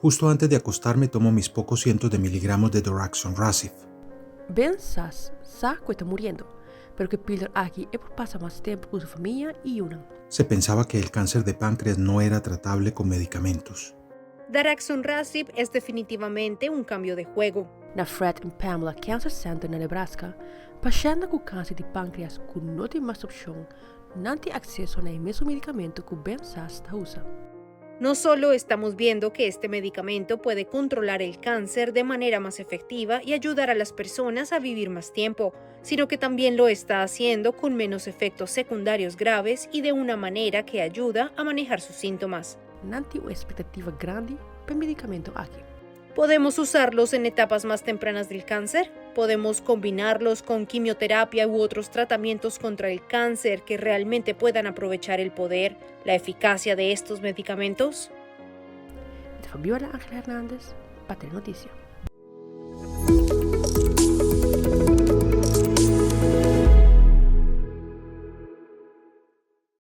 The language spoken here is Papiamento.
Justo antes de acostarme tomo mis pocos cientos de miligramos de Daraxonrasib. Ben Sass sa ku e ta muriendo, pero ku e píldora aki e por pasa mas tempu ku su famia i yunan. Se pensaba que el cáncer de páncreas no era tratable con medicamentos. Daraxonrasib es definitivamente un cambio de juego. Na Fred and Pamela Cancer Center na Nebraska, pashèntnan ku kanser di pánkreas ku no tin mas opshon nan tin akseso na e mesun medikamentu ku Ben Sass ta usa. No solo estamos viendo que este medicamento puede controlar el cáncer de manera más efectiva y ayudar a las personas a vivir más tiempo, sino que también lo está haciendo con menos efectos secundarios graves y de una manera que ayuda a manejar sus síntomas. Nan tin un ekspektativa grandi pa e medikamentu aki. Podemos usarlos en etapas más tempranas del cáncer? Podemos combinarlos con quimioterapia u otros tratamientos contra el cáncer que realmente puedan aprovechar el poder, la eficacia de estos medicamentos? Mi ta Fabiola Angel Hernandez pa Telenoticia.